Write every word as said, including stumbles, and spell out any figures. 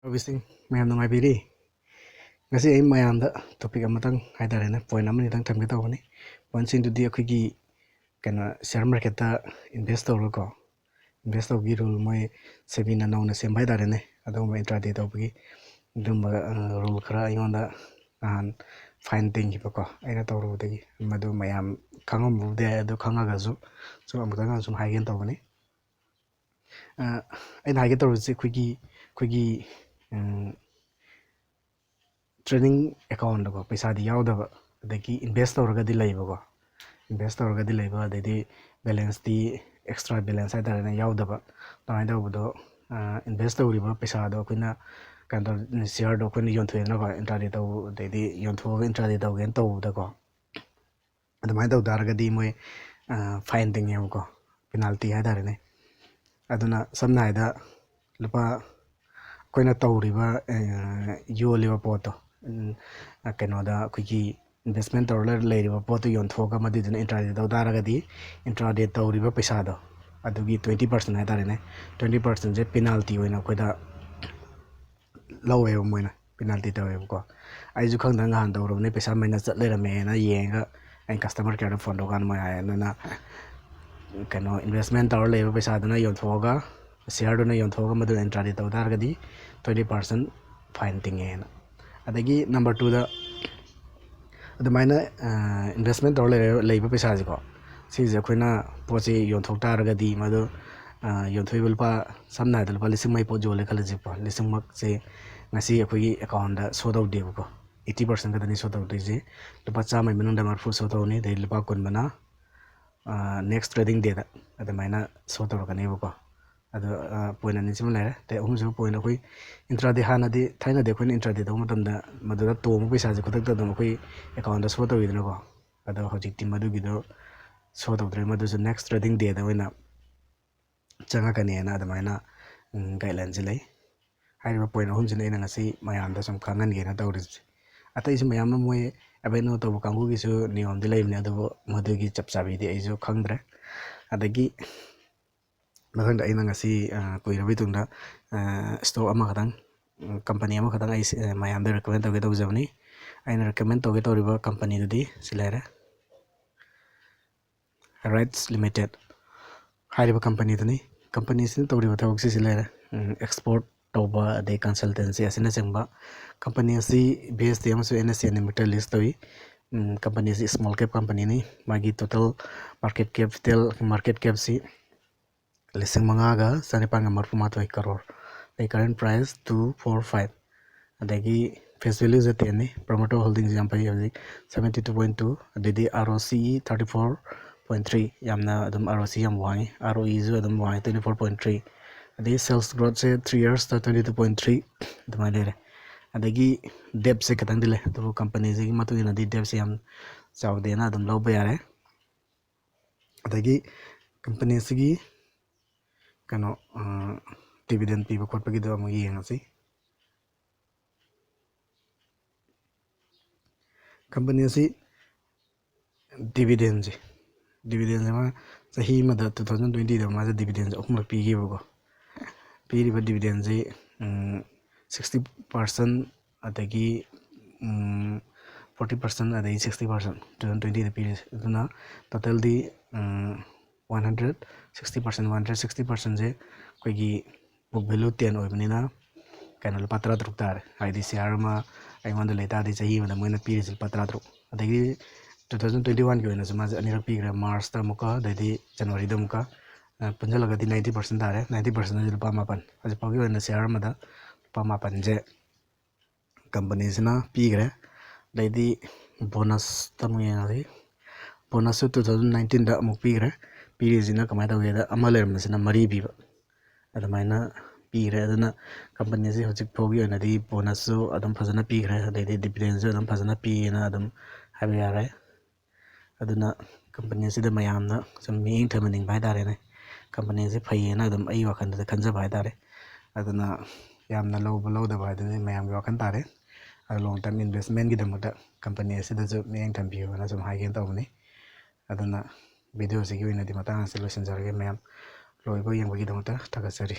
ꯇꯧꯕꯤꯁꯤꯡ ꯃꯌꯥꯝ ꯅꯨꯡꯉꯥꯏꯕꯤꯔꯤ? ꯉꯁꯤ ꯑꯩ ꯃꯌꯥꯝꯗ ꯇꯣꯄꯤꯛ ꯑꯃꯇꯪ ꯍꯥꯏꯇꯥꯔꯦꯅꯦ, ꯄꯣꯏꯟ ꯑꯃꯅꯤꯇꯪ ꯊꯝꯒꯦ ꯇꯧꯕꯅꯤ꯫ ꯄꯣꯏꯟꯁꯤꯡꯗꯨꯗꯤ ꯑꯩꯈꯣꯏꯒꯤ ꯀꯩꯅꯣ, ꯁꯤꯌꯥꯔ ꯃꯥꯔꯀꯦꯠꯇ ꯏꯟꯚꯦꯁ ꯇꯧꯔꯒꯀꯣ, ꯏꯟꯚꯦꯁ ꯇꯧꯕꯒꯤ ꯔꯨꯜ, ꯃꯣꯏ ꯁꯦꯕꯤꯅ ꯅꯧꯅ ꯁꯦꯝꯕ ꯍꯥꯏꯇꯥꯔꯦꯅꯦ, ꯑꯗꯨꯒꯨꯝꯕ ꯏꯟꯇ꯭ꯔꯥꯗꯦ ꯇꯧꯕꯒꯤ ꯑꯗꯨꯒꯨꯝꯕ ꯔꯨꯜ ꯈꯔ ꯑꯩꯉꯣꯟꯗ ꯅꯍꯥꯟ ꯐꯥꯏꯟ ꯇꯤꯡꯈꯤꯕꯀꯣ, ꯑꯩꯅ ꯇꯧꯔꯨꯕꯗꯒꯤ꯫ ꯃꯗꯨ ꯃꯌꯥꯝ ꯈꯪꯉꯝꯕꯕꯨꯗꯤ ꯌꯥꯏ, ꯑꯗꯨ ꯈꯪꯉꯒꯁꯨ ꯁꯨꯝ ꯑꯃꯨꯛꯇꯪ ꯁꯨꯝ ꯍꯥꯏꯒꯦꯅ ꯇꯧꯕꯅꯤ꯫ ꯑ, ꯑꯩꯅ ꯍꯥꯏꯒꯦ ꯇꯧꯔꯤꯁꯦ ꯑꯩꯈꯣꯏꯒꯤ, ꯑꯩꯈꯣꯏꯒꯤ, ꯎꯝ, ꯇ꯭ꯔꯦꯗꯤꯡ ꯑꯦꯀꯥꯎꯟꯗꯀꯣ ꯄꯩꯁꯥꯗꯤ ꯌꯥꯎꯗꯕ, ꯑꯗꯒꯤ ꯏꯟꯚꯦꯁ ꯇꯧꯔꯒꯗꯤ ꯂꯩꯕꯀꯣ, ꯏꯟꯚꯦꯁ ꯇꯧꯔꯒꯗꯤ ꯂꯩꯕ, ꯑꯗꯩꯗꯤ ꯕꯦꯂꯦꯟꯁꯇꯤ, ꯑꯦꯛꯁꯇ꯭ꯔꯥ ꯕꯦꯂꯦꯟꯁ ꯍꯥꯏꯇꯥꯔꯦꯅꯦ, ꯌꯥꯎꯗꯕ꯫ ꯑꯗꯨꯃꯥꯏꯅ ꯇꯧꯕꯗꯣ, ꯏꯟꯚꯦꯁ ꯇꯧꯔꯤꯕ ꯄꯩꯁꯥꯗꯣ ꯑꯩꯈꯣꯏꯅ ꯀꯩꯅꯣ ꯇꯧ, ꯁꯤꯌꯥꯔꯗꯣ ꯑꯩꯈꯣꯏꯅ ꯌꯣꯟꯊꯣꯛꯑꯦꯗꯅꯀꯣ, ꯏꯟꯇ꯭ꯔꯥꯗꯦ ꯇꯧ, ꯑꯗꯩꯗꯤ ꯌꯣꯟꯊꯣꯛꯑꯒ ꯏꯟꯇ꯭ꯔꯥꯗꯦ ꯇꯧꯒꯦꯅ ꯇꯧꯕꯗꯀꯣ, ꯑꯗꯨꯃꯥꯏꯅ ꯇꯧ ꯇꯥꯔꯒꯗꯤ ꯃꯣꯏ ꯐꯥꯏꯟ ꯇꯤꯡꯉꯦꯕꯀꯣ, ꯄꯦꯅꯥꯜꯇꯤ ꯍꯥꯏꯇꯥꯔꯦꯅꯦ꯫ ꯑꯗꯨꯅ ꯁꯝꯅ ꯍꯥꯏꯗ ꯂꯨꯄꯥ, ꯑꯩꯈꯣꯏꯅ ꯇꯧꯔꯤꯕ, ꯑ, ꯌꯣꯜꯂꯤꯕ ꯄꯣꯠꯇꯣ, ꯎꯝ, ꯑ, ꯀꯩꯅꯣꯗ ꯑꯩꯈꯣꯏꯒꯤ ꯏꯟꯚꯦꯁꯃꯦꯟ ꯇꯧꯔ ꯂꯩ-, ꯂꯩꯔꯤꯕ ꯄꯣꯠꯇꯨ ꯌꯣꯟꯊꯣꯛꯑꯒ ꯃꯗꯨꯏꯗꯨꯅ ꯏꯟꯇ꯭ꯔꯥꯗꯦ ꯇꯧ ꯇꯥꯔꯒꯗꯤ, ꯏꯟꯇ꯭ꯔꯥꯗꯦ ꯇꯧꯔꯤꯕ ꯄꯩꯁꯥꯗꯣ, ꯑꯗꯨꯒꯤ ꯇ꯭ꯋꯦꯟꯇꯤ ꯄꯥꯔꯁꯦꯟ ꯍꯥꯏꯇꯥꯔꯦꯅꯦ, ꯇ꯭ꯋꯦꯟꯇꯤ ꯄꯥꯔꯁꯦꯟꯁꯦ ꯄꯦꯅꯥꯜꯇꯤ ꯑꯣꯏꯅ ꯑꯩꯈꯣꯏꯗ ꯂꯧꯋꯦꯕ ꯃꯣꯏꯅ, ꯄꯦꯅꯥꯜꯇꯤ ꯇꯧꯋꯦꯕꯀꯣ꯫ ꯑꯩꯁꯨ ꯈꯪꯗ ꯉꯍꯥꯟ ꯇꯧꯔꯨꯕꯅꯦ, ꯄꯩꯁꯥ ꯃꯥꯏꯅꯁ ꯆꯠ ꯂꯩꯔꯝꯃꯦꯅ ꯌꯦꯡꯉꯒ ꯑꯩꯅ ꯀꯁꯇꯃꯔ ꯀꯦꯌꯔꯗ ꯐꯣꯟ ꯇꯧꯀꯥꯟꯗ ꯃꯣꯏ ꯍꯥꯏ, "ꯅꯣꯏꯅ ꯀꯩꯅꯣ, ꯏꯟꯚꯦꯁꯃꯦꯟ ꯇꯧꯔ ꯂꯩꯕ ꯄꯩꯁꯥꯗꯨꯅ ꯌꯣꯟꯊꯣꯛꯑꯒ, ꯁꯤꯌꯥꯔꯗꯨꯅ ꯌꯣꯟꯊꯣꯛꯑꯒ ꯃꯗꯨꯅ ꯏꯟꯇ꯭ꯔꯥꯗꯦ ꯇꯧ ꯇꯥꯔꯒꯗꯤ ꯇ꯭ꯋꯦꯟꯇꯤ ꯄꯥꯔꯁꯦꯟ ꯐꯥꯏꯟ ꯇꯤꯡꯉꯦꯅ"꯫ ꯑꯗꯒꯤ ꯅꯝꯕꯔ ꯇꯨꯗ, ꯑꯗꯨꯃꯥꯏꯅ, ꯑ, ꯏꯟꯚꯦꯁꯃꯦꯟ ꯇꯧꯔ ꯂꯩꯔ-, ꯂꯩꯕ ꯄꯩꯁꯥꯁꯦꯀꯣ, ꯁꯤꯁꯦ ꯑꯩꯈꯣꯏꯅ ꯄꯣꯠꯁꯤ ꯌꯣꯟꯊꯣꯛ ꯇꯥꯔꯒꯗꯤ ꯃꯗꯨ, ꯑ, ꯌꯣꯟꯊꯣꯛꯏꯕ ꯂꯨꯄꯥ, ꯁꯝꯅ ꯍꯥꯏꯔꯕꯗ ꯂꯨꯄꯥ ꯂꯤꯁꯤꯡ ꯑꯃꯒꯤ ꯄꯣꯠ ꯌꯣꯜꯂꯦ ꯈꯜꯂꯁꯤꯀꯣ, ꯂꯤꯁꯤꯡꯃꯛꯁꯦ ꯉꯁꯤ ꯑꯩꯈꯣꯏꯒꯤ ꯑꯦꯀꯥꯎꯟꯗ ꯁꯣ ꯇꯧꯗꯦꯕꯀꯣ, ꯑꯩꯠꯇꯤ ꯄꯥꯔꯁꯦꯟ ꯈꯛꯇꯅꯤ ꯁꯣ ꯇꯧꯗꯣꯏꯁꯦ꯫ ꯂꯨꯄꯥ ꯆꯥꯝꯃꯒꯤ ꯃꯅꯨꯡꯗ ꯃꯔꯤꯐꯨ ꯁꯣ ꯇꯧꯅꯤ, ꯑꯗꯩ ꯂꯨꯄꯥ ꯀꯨꯟ ꯑꯃꯅ, ꯑ, ꯅꯦꯛꯁ ꯇ꯭ꯔꯦꯗꯤꯡ ꯗꯦꯗ ꯑꯗꯨꯃꯥꯏꯅ ꯁꯣ ꯇꯧꯔꯛꯀꯅꯦꯕꯀꯣ꯫ ꯑꯗꯣ, ꯑ, ꯄꯣꯏꯟ ꯑꯅꯤꯁꯤꯃ ꯂꯩꯔꯦ꯫ ꯑꯗꯩ ꯑꯍꯨꯝꯁꯨꯕ ꯄꯣꯏꯟ, ꯑꯩꯈꯣꯏ ꯏꯟꯇ꯭ꯔꯥꯗꯦ, ꯍꯥꯟꯅꯗꯤ, ꯊꯥꯏꯅꯗꯤ ꯑꯩꯈꯣꯏꯅ ꯏꯟꯇ꯭ꯔꯥꯗꯦ ꯇꯧꯕ ꯃꯇꯝꯗ ꯃꯗꯨꯗ ꯇꯣꯡꯕ ꯄꯩꯁꯥꯁꯦ ꯈꯨꯗꯛꯇ ꯑꯗꯨꯝ ꯑꯩꯈꯣꯏ ꯑꯦꯀꯥꯎꯟꯗ ꯁꯣ ꯇꯧꯋꯤꯗꯅꯀꯣ꯫ ꯑꯗꯣ ꯍꯧꯖꯤꯛꯇꯤ ꯃꯗꯨꯒꯤꯗꯣ ꯁꯣ ꯇꯧꯗ꯭ꯔꯦ, ꯃꯗꯨꯁꯨ ꯅꯦꯛꯁ ꯇ꯭ꯔꯦꯗꯤꯡ ꯗꯦꯗ ꯑꯣꯏꯅ ꯆꯪꯉꯛꯀꯅꯤꯅ ꯑꯗꯨꯃꯥꯏꯅ, ꯎꯝ, ꯒꯥꯏꯗꯂꯥꯏꯟꯁꯦ ꯂꯩ꯫ ꯍꯥꯏꯔꯤꯕ ꯄꯣꯏꯟ ꯑꯍꯨꯝꯁꯤꯅ ꯑꯩꯅ ꯉꯁꯤ ꯃꯌꯥꯝꯗ ꯁꯨꯝ ꯈꯪꯍꯟꯒꯦꯅ ꯇꯧꯔꯤꯁꯦ꯫ ꯑꯇꯩꯁꯨ ꯃꯌꯥꯝ ꯑꯃ ꯃꯣꯏ ꯑꯦꯕꯦꯅꯣ ꯇꯧꯕ ꯀꯥꯡꯕꯨꯒꯤꯁꯨ ꯅꯤꯌꯣꯝꯗꯤ ꯂꯩꯕꯅꯦ, ꯑꯗꯨꯕꯨ ꯃꯗꯨꯒꯤ ꯆꯞ ꯆꯥꯕꯤꯗꯤ ꯑꯩꯁꯨ ꯈꯪꯗ꯭ꯔꯦ꯫ ꯑꯗꯒꯤ ꯃꯊꯪꯗ ꯑꯩꯅ ꯉꯁꯤ, ꯑ, ꯀꯨꯏꯔꯕꯒꯤ ꯇꯨꯡꯗ, ꯑ, ꯁ꯭ꯇꯣꯛ ꯑꯃꯈꯛꯇꯪ ꯎꯝ, ꯀꯝꯄꯅꯤ ꯑꯃꯈꯛꯇꯪ ꯑꯩ ꯁꯤ, ꯃꯌꯥꯝꯗ ꯔꯤꯀꯃꯦꯟ ꯇꯧꯒꯦ ꯇꯧꯖꯕꯅꯤ꯫ ꯑꯩꯅ ꯔꯤꯀꯃꯦꯟ ꯇꯧꯒꯦ ꯇꯧꯔꯤꯕ ꯀꯝꯄꯅꯤꯗꯨꯗꯤ ꯁꯤ ꯂꯩꯔꯦ, ꯔꯥꯏꯠꯁ ꯂꯤꯃꯤꯇꯦꯠ ꯍꯥꯏꯔꯤꯕ ꯀꯝꯄꯅꯤꯗꯨꯅꯤ꯫ ꯀꯝꯄꯅꯤꯁꯤꯅ ꯇꯧꯔꯤꯕ ꯊꯕꯛꯁꯤ ꯁꯤ ꯂꯩꯔꯦ, ꯎꯝ, ꯑꯦꯛꯁꯄꯣꯔꯠ ꯇꯧꯕ, ꯑꯗꯩ ꯀꯟꯁꯜꯇꯦꯟꯁꯤ ꯑꯁꯤꯅꯆꯤꯡꯕ꯫ ꯀꯝꯄꯅꯤ ꯑꯁꯤ ꯕꯤ ꯑꯦꯁ ꯇꯤ ꯑꯃꯁꯨꯡ N S C N limited list ꯇꯧꯏ꯫ ꯎꯝ, ꯀꯝꯄꯅꯤ ꯑꯁꯤ ꯁ꯭ꯃꯣꯜ ꯀꯦꯞ ꯀꯝꯄꯅꯤꯅꯤ꯫ ꯃꯥꯒꯤ ꯇꯣꯇꯦꯜ ꯃꯥꯔꯀꯦꯠ ꯀꯦꯄꯤꯇꯦꯜ, ꯃꯥꯔꯀꯦꯠ ꯀꯦꯞꯁꯤ ꯂꯤꯁꯤꯡ ꯃꯉꯥꯒ ꯆꯅꯤꯄꯥꯟꯒ ꯃꯔꯤꯐꯨ ꯃꯥꯊꯣꯏ ꯀꯔꯣꯔ꯫ ꯑꯗꯩ current price two four five. ꯑꯗꯒꯤ ꯐꯦꯁ ꯚꯦꯂ꯭ꯌꯨꯁꯦ ꯇꯦꯟꯅꯤ꯫ ꯄ꯭ꯔꯣꯃꯣꯇꯔ ꯍꯣꯜꯗꯤꯡꯁꯦ ꯌꯥꯝ ꯐꯩ ꯍꯧꯖꯤꯛ, ꯁꯕꯦꯟꯇꯤ ꯇꯨ ꯄꯣꯏꯟ ꯇꯨ꯫ ꯑꯗꯩꯗꯤ R O C E thirty four point three, ꯌꯥꯝꯅ ꯑꯗꯨꯝ ꯑꯥꯔ ꯑꯣ ꯁꯤ ꯌꯥꯝ ꯋꯥꯡꯉꯤ, ꯑꯥꯔ ꯑꯣ ꯏꯁꯨ ꯑꯗꯨꯝ ꯋꯥꯡꯉꯤ, ꯇ꯭ꯋꯦꯟꯇꯤ ꯐꯣꯔ ꯄꯣꯏꯟ ꯊ꯭ꯔꯤ꯫ ꯑꯗꯩ ꯁꯦꯜꯁ ꯒ꯭ꯔꯣꯠꯁꯦ ꯊ꯭ꯔꯤ ꯌꯔꯁꯇ ꯇ꯭ꯋꯦꯟꯇꯤ ꯇꯨ ꯄꯣꯏꯟ ꯊ꯭ꯔꯤ ꯑꯗꯨꯃꯥꯏꯅ ꯂꯩꯔꯦ꯫ ꯑꯗꯒꯤ ꯗꯦꯞꯁꯦ ꯈꯤꯇꯪꯗꯤ ꯂꯩ, ꯑꯗꯨꯕꯨ ꯀꯝꯄꯅꯤꯁꯤꯒꯤ ꯃꯇꯨꯡ ꯏꯟꯅꯗꯤ ꯗꯦꯞꯁꯦ ꯌꯥꯝ ꯆꯥꯎꯗꯦꯅ ꯑꯗꯨꯝ ꯂꯧꯕ ꯌꯥꯔꯦ꯫ ꯑꯗꯒꯤ ꯀꯝꯄꯅꯤ ꯑꯁꯤꯒꯤ ꯀꯩꯅꯣ, ꯗꯤꯕꯤꯗꯦꯟ ꯄꯤꯕ ꯈꯣꯠꯄꯒꯤꯗꯣ ꯑꯃꯨꯛ ꯌꯦꯡꯉꯁꯤ꯫ ꯀꯝꯄꯅꯤ ꯑꯁꯤ ꯗꯤꯕꯤꯗꯦꯟꯁꯦ, ꯗꯤꯕꯤꯗꯦꯟꯁꯦ ꯃꯥ ꯆꯍꯤ ꯑꯃꯗ, ꯇꯨ ꯊꯥꯎꯖꯟ ꯇ꯭ꯋꯦꯟꯇꯤꯗ ꯃꯥꯁꯦ ꯗꯤꯕꯤꯗꯦꯟꯁꯦ ꯑꯍꯨꯝꯂꯛ ꯄꯤꯈꯤꯕꯀꯣ꯫ ꯄꯤꯔꯤꯕ ꯗꯤꯕꯤꯗꯦꯟꯁꯤ ꯁꯤꯛꯁꯇꯤ ꯄꯥꯔꯁꯦꯟ, ꯑꯗꯒꯤ ꯐꯣꯔꯇꯤ ꯄꯥꯔꯁꯦꯟ, ꯑꯗꯒꯤ ꯁꯤꯛꯁꯇꯤ ꯄꯥꯔꯁꯦꯟ ꯇꯨ ꯊꯥꯎꯖꯟ ꯇ꯭ꯋꯦꯟꯇꯤꯗ ꯄꯤꯔꯤꯁꯦ꯫ ꯑꯗꯨꯅ ꯇꯣꯇꯦꯜꯗꯤ one hundred sixty percent, one hundred sixty ꯄꯥꯔꯁꯦꯟꯁꯦ ꯑꯩꯈꯣꯏꯒꯤ ꯕꯨꯛ ꯚꯦꯂꯨ ꯇꯦꯟ ꯑꯣꯏꯕꯅꯤꯅ ꯀꯩꯅꯣ, ꯂꯨꯄꯥ ꯇꯔꯥ ꯇꯔꯨꯛ ꯇꯥꯔꯦ꯫ ꯍꯥꯏꯗꯤ ꯁꯤꯌꯥꯔ ꯑꯃ ꯑꯩꯉꯣꯟꯗ ꯂꯩ ꯇꯥꯔꯗꯤ ꯆꯍꯤ ꯑꯃꯗ ꯃꯣꯏꯅ ꯄꯤꯔꯤꯁꯦ ꯂꯨꯄꯥ ꯇꯔꯥ ꯇꯔꯨꯛ꯫ ꯑꯗꯒꯤ ꯇꯨ ꯊꯥꯎꯖꯟ ꯇ꯭ꯋꯦꯟꯇꯤ ꯋꯥꯟꯒꯤ ꯑꯣꯏꯅꯁꯨ ꯃꯥꯁꯦ ꯑꯅꯤꯔꯛ ꯄꯤꯈ꯭ꯔꯦ, ꯃꯥꯔꯁꯇ ꯑꯃꯨꯛꯀ, ꯑꯗꯩꯗꯤ ꯖꯅꯋꯥꯔꯤꯗ ꯑꯃꯨꯛꯀ꯫ ꯑ, ꯄꯨꯟꯁꯤꯜꯂꯒꯗꯤ ꯅꯥꯏꯟꯇꯤ ꯄꯥꯔꯁꯦꯟ ꯇꯥꯔꯦ꯫ ꯅꯥꯏꯟꯇꯤ ꯄꯥꯔꯁꯦꯟ ꯍꯥꯏꯁꯦ ꯂꯨꯄꯥ ꯃꯥꯄꯟ꯫ ꯍꯧꯖꯤꯛ ꯐꯥꯎꯒꯤ ꯑꯣꯏꯅ ꯁꯤꯌꯥꯔ ꯑꯃꯗ ꯂꯨꯄꯥ ꯃꯥꯄꯟꯁꯦ ꯀꯝꯄꯅꯤꯁꯤꯅ ꯄꯤꯈ꯭ꯔꯦ꯫ ꯑꯗꯩꯗꯤ ꯕꯣꯅꯁꯇ ꯑꯃꯨꯛ ꯌꯦꯡꯉꯁꯤ꯫ ꯕꯣꯅꯁꯁꯨ ꯇꯨ ꯊꯥꯎꯖꯟ ꯅꯥꯏꯟꯇꯤꯟꯗ ꯑꯃꯨꯛ ꯄꯤꯈ꯭ꯔꯦ꯫ ꯄꯤꯔꯤꯁꯤꯅ ꯀꯃꯥꯏꯅ ꯇꯧꯒꯦꯗ, ꯑꯃ ꯂꯩꯔꯝꯕꯁꯤꯅ ꯃꯔꯤ ꯄꯤꯕ, ꯑꯗꯨꯃꯥꯏꯅ ꯄꯤꯈ꯭ꯔꯦ꯫ ꯑꯗꯨꯅ ꯀꯝꯄꯅꯤꯁꯤ ꯍꯧꯖꯤꯛ ꯐꯥꯎꯒꯤ ꯑꯣꯏꯅꯗꯤ ꯕꯣꯅꯁꯁꯨ ꯑꯗꯨꯝ ꯐꯖꯅ ꯄꯤꯈ꯭ꯔꯦ, ꯑꯗꯩꯗꯤ ꯗꯤꯕꯤꯗꯦꯟꯁꯨ ꯑꯗꯨꯝ ꯐꯖꯅ ꯄꯤꯌꯦꯅ ꯑꯗꯨꯝ ꯍꯥꯏꯕ ꯌꯥꯔꯦ꯫ ꯑꯗꯨꯅ ꯀꯝꯄꯅꯤ ꯑꯁꯤꯗ ꯃꯌꯥꯝꯅ ꯁꯨꯝ ꯃꯤꯠꯌꯦꯡ ꯊꯝꯍꯟꯅꯤꯡꯕ ꯍꯥꯏꯇꯥꯔꯦꯅꯦ꯫ ꯀꯝꯄꯅꯤ ꯑꯁꯤ ꯐꯩꯌꯦꯅ ꯑꯗꯨꯝ ꯑꯩꯒꯤ ꯋꯥꯈꯜꯗꯗꯤ ꯈꯟꯖꯕ ꯍꯥꯏꯇꯥꯔꯦ꯫ ꯑꯗꯨꯅ ꯌꯥꯝꯅ ꯂꯧꯕ ꯂꯧꯗꯕ ꯍꯥꯏꯗꯨꯗꯤ ꯃꯌꯥꯝꯒꯤ ꯋꯥꯈꯜ ꯇꯥꯔꯦ꯫ ꯑꯗꯣ ꯂꯣꯡ ꯇꯔꯝ ꯏꯟꯚꯦꯁꯃꯦꯟꯒꯤꯗꯃꯛꯇ ꯀꯝꯄꯅꯤ ꯑꯁꯤꯗꯁꯨ ꯃꯤꯠꯌꯦꯡ ꯊꯝꯕꯤꯌꯨꯅ ꯁꯨꯝ ꯍꯥꯏꯒꯦꯅ ꯇꯧꯕꯅꯤ꯫ ꯑꯗꯨꯅ ꯚꯤꯗꯤꯑꯣꯁꯤꯒꯤ ꯑꯣꯏꯅꯗꯤ ꯃꯇꯥꯡ ꯑꯁꯤ ꯂꯣꯏꯁꯤꯟꯖꯔꯒꯦ ꯃꯌꯥꯝ꯫ ꯂꯣꯏꯕ ꯌꯦꯡꯕꯒꯤꯗꯃꯛꯇ ꯊꯥꯒꯠꯆꯔꯤ꯫